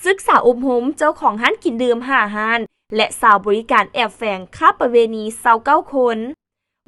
ສຶກສາອົບຮົມເຈົ້າຂອງຮ້ານກິນດື່ມຫ້າຮ້ານ ແລະ ຊາວບໍລິການແອບແຝງຄ້າປະເວນີຊາວເກົ້າຄົນ.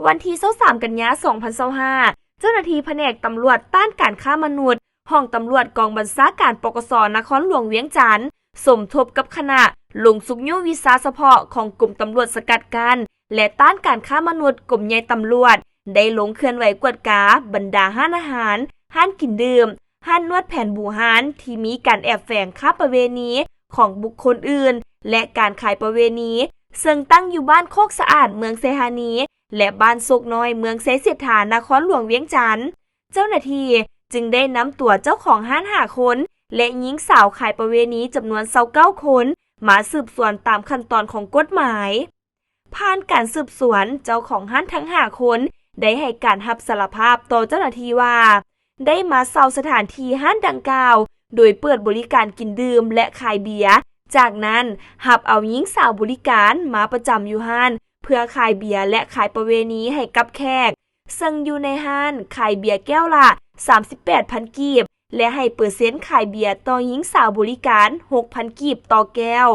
ວັນທີຊາວສາມ ກັນຍາ ສອງພັນຊາວຫ້າ ເຈົ້າໜ້າທີ່ພະແນກຕຳຫຼວດຕ້ານການຄ້າມະນຸດ ຫ້ອງຕຳຫຼວດກອງບັນຊາການ ປກສ ນະຄອນຫຼວງວຽງຈັນ ສົມທົບກັບຄະນະລົງຊຸກຍູ້ວິຊາສະເພາະຂອງກົມຕຳຫຼວດສະກັດກັ້ນ ແລະ ຕ້ານການຄ້າມະນຸດ ກົມໃຫຍ່ຕຳຫຼວດ ໄດ້ລົງເຄື່ອນໄຫວກວດກາບັນດາຮ້ານອາຫານ, ຮ້ານກິນດື່ມ, ຮ້ານນວດແຜນບູຮານທີ່ມີການແອບແຝງຄ້າປະເວນີຂອງບຸກຄົນອື່ນ ແລະ ການຂາຍປະເວນີ ເຊິ່ງຕັ້ງຢູ່ບ້ານໂຄກສະອາດ ເມືອງໄຊທານີ ແລະ ບ້ານໂຊກນ້ອຍ ເມືອງໄຊເສດຖາ ນະຄອນຫຼວງວຽງຈັນ. ເຈົ້າໜ້າທີ່ຈຶ່ງໄດ້ນຳຕົວເຈົ້າຂອງຮ້ານຫ້າຄົນ ແລະ ຍິງສາວຂາຍປະເວນີຈຳນວນຊາວເກົ້າຄົນ ມາສືບສວນຕາມຂັ້ນຕອນຂອງກົດໝາຍ. ຜ່ານການສືບສວນ, ເຈົ້າຂອງຮ້ານທັງຫ້າຄົນໄດ້ໃຫ້ການຮັບສາລະພາບຕໍ່ເຈົ້າໜ້າທີ່ວ່າ ໄດ້ມາເຊົ່າສະຖານທີ່ຮ້ານດັ່ງກ່າວ ໂດຍເປີດບໍລິການກິນດື່ມ ແລະ ຂາຍເບຍ, ຈາກນັ້ນ ຮັບເອົາຍິງສາວບໍລິການມາປະຈຳຢູ່ຮ້ານ ເພື່ອຂາຍເບຍ ແລະ ຂາຍປະເວນີໃຫ້ກັບແຂກ, ເຊິ່ງຢູ່ໃນຮ້ານຂາຍເບຍແກ້ວລະສາມສິບແປດພັນກີບ ແລະ ໃຫ້ເປີເຊັນຂາຍເບຍຕໍ່ຍິງສາວບໍລິການຫົກພັນກີບຕໍ່ແກ້ວ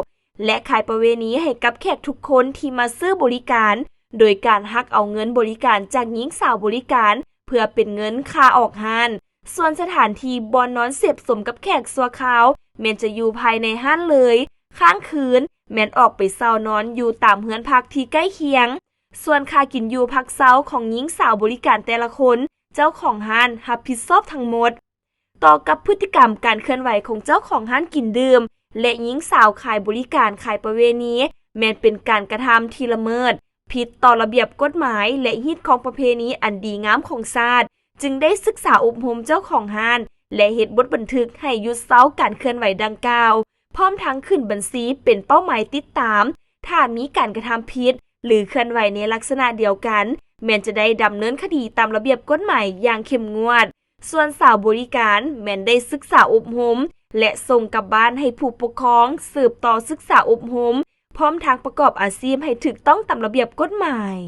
ແລະ ຂາຍປະເວນີໃຫ້ກັບແຂກທຸກຄົນທີ່ມາຊື້ບໍລິການ ໂດຍການຫັກເອົາເງິນບໍລິການຈາກຍິງສາວບໍລິການ ເພື່ອເປັນເງິນຄ່າອອກຮ້ານ. ສ່ວນສະຖານທີ່ບ່ອນນອນເສບສົມກັບແຂກຊົ່ວຄາວ ແມ່ນຈະຢູ່ພາຍໃນຮ້ານເລີຍ, ຄ້າງຄືນແມ່ນອອກໄປເຊົ່ານອນຢູ່ຕາມເຮືອນພັກທີ່ໃກ້ຄຽງ. ສ່ວນຄ່າກິນຢູ່ພັກເຊົາຂອງຍິງສາວບໍລິການແຕ່ລະຄົນ, ເຈົ້າຂອງຮ້ານຮັບຜິດຊອບທັງໝົດ. ຕໍ່ກັບພຶດຕິກຳການເຄື່ອນໄຫວຂອງເຈົ້າຂອງຮ້ານກິນດື່ມ ແລະ ຍິງສາວຂາຍບໍລິການຂາຍປະເວນີ ແມ່ນເປັນການກະທຳທີ່ລະເມີດຜິດຕໍ່ລະບຽບກົດໝາຍ ແລະ ຮີດຄອງປະເພນີອັນດີງາມຂອງຊາດ, ຈຶ່ງໄດ້ສຶກສາອົບຮົມເຈົ້າຂອງຮ້ານ ແລະ ເຮັດບົດບັນທຶກໃຫ້ຢຸດເຊົາການເຄື່ອນໄຫວດັ່ງກ່າວ, ພ້ອມທັງຂຶ້ນບັນຊີເປັນເປົ້າໝາຍຕິດຕາມ. ຖ້າມີການກະທຳຜິດ ຫຼື ເຄື່ອນໄຫວໃນລັກສະນະດຽວກັນ, ແມ່ນຈະໄດ້ດຳເນີນຄະດີຕາມລະບຽບກົດໝາຍຢ່າງເຂັ້ມງວດ. ສ່ວນສາວບໍລິການແມ່ນໄດ້ສຶກສາອົບຮົມ ແລະ ສົ່ງກັບບ້ານໃຫ້ຜູ້ປົກຄອງສືບຕໍ່ສຶກສາອົບຮົມ, ພ້ອມທັງປະກອບອາຊີບໃຫ້ຖືກຕ້ອງຕາມລະບຽບກົດໝາຍ.